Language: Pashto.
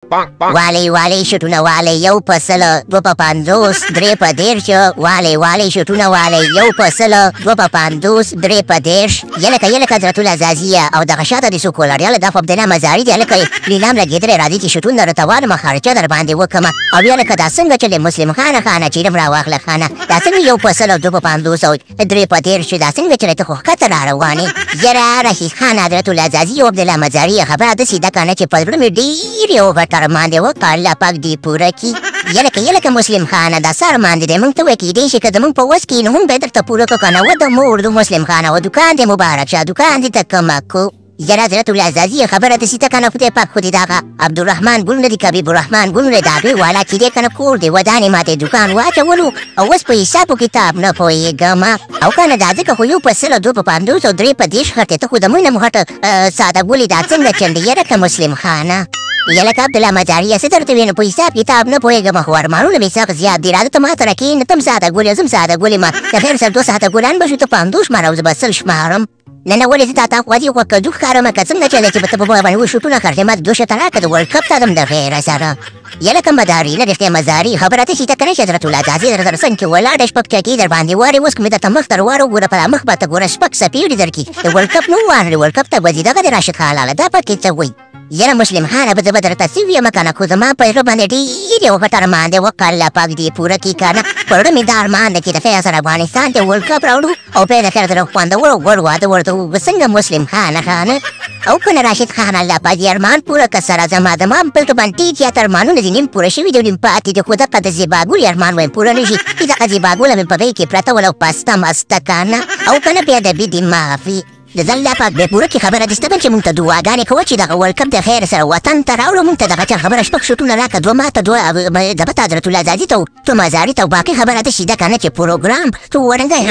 والی والی شټونه والی، 1 په 100، 2 په 50، 3 په 30. والی والی شټونه والی، 1 په 100، 2 په 50، 3 په 30. یلکه یلکه حضرت الله ځاځیه، او دغه شاته دې څوک ولاړ؟ یاله دا خو عبدالله مزاري دی. هلکه لیلام لګېدلی، راځي چې شټونه درته والم، خرچه در باندې وکمه. او بیا لکه دا څنګه چلې مسلم خانه؟ خانه چیرم راواخله خانه، دا څنګه 1 په 100، 2 په 50 او 3 په 30؟ دا څنګه چلې؟ ته خو ښکته را روانې. یاره رشید خان، حضرت الله ځاځي او عبدالله مزاري، خبره داسې ده که نه چې په زړه مې ډېر یو غټ ارمان دی وکړه، الله پاک دې پوره کړي. یلکه یلکه مسلم خانه، دا څه ارمان دی؟ موږ ته وایي کېدای شي که زموږ په وس کې نو موږ به درته پوره کړو، که نه و د مور د مسلم خانه و دوکان دې مبارک شه، دوکان دې ته کمه کو. یاره حضرت الله ځاځي، خبره داسې ده که نه، خدای پاک خو دې دغه عبدالرحمن ګل نه دي که حبیب الرحمن ګل نه د هغې والا چې دی که نه، کور دې ودانې، ما ته دوکان واچولو او اوس په حساب کتاب نه پوهېږم. او که نه دا ځکه خو 1 په 100، 2 په 50 او 3 په 30 خرڅې. ته خو د موږ نه غټه ساده ګولې، دا څنګه چل دی؟ یاره که مسلم خانه، یلکه عبدالله مزاري، څه درته وینم، په حساب کتاب نه پوهېږم، خو ارمانونه مې سخت زیات دي. راځه ته ما سره کښېنه، ته هم ساده ګولې، زه هم ساده ګولې، ما د خیر سره 2 ساعته ګلان به شو. ته 50 شماره او زه به 100 شمارم. نه نه، ولې زه تا ته خوځي خو کدو ښکارم که څنګه چلی چې ته په باندې وشوټونه خرڅې؟ ما 2 شته راکړه، د ورلډ کپ ته ځم د خیره سره. یلکه مداري نه رښتیا مزاري، خبره ته شي ته که نه چې حضرت الله ځاځي در څنګ کې ولاړ، شپږ چکې در باندې وارې. اوس که مې درته مخ در واره وګوره، په مخ به ته ګوره شپږ څپېړې درکړي. د ورلډ کپ نو وارې ورلډ کپ ته به ځي. دغه د راشد خان لاله دا پکې څه وایي؟ یاره مسلم خانه، به زه به درته څه ووایم که نه، خو زما په زړه باندې ډېر یو غټ ارمان دی وکړه، الله پاک دې پوره کړي. که نه په زړه مې دا ارمان دی چې د خیر سره افغانستان ته ورلډ کپ راوړو او بیا د خیر سره خوندور او غوړ واده ورته وکړو. څنګه مسلم خانه خانه؟ او که نه راشد خان، الله پاک دې ارمان پوره که سره. زما د ما په زړه باندې ډېر زیات ارمانونه دي، نیم پوره شوي دي، نیم پاتې دي، خو دغه د زیباګل ارمان وایم پوره نه شي. دغه زیباګله مې په غېږ کې پرته وله پسته مسته که نه. او که نه بیا د بي دې معافي د الله پاک به پوره کې. خبره دې ستبن چې مونږ ته دعاګانې کوه چې دغه ورلډ کپ د خیر سره وطن ته راوړو. مونږ ته دغه چا خبره شپږ شوټونه راکړه، 2 ماته، 2 د بته حضرت الله ځاځي ته، 2 مزاري ته، باقي خبره داسې ده که نه چې پروګرام ته ورنګی.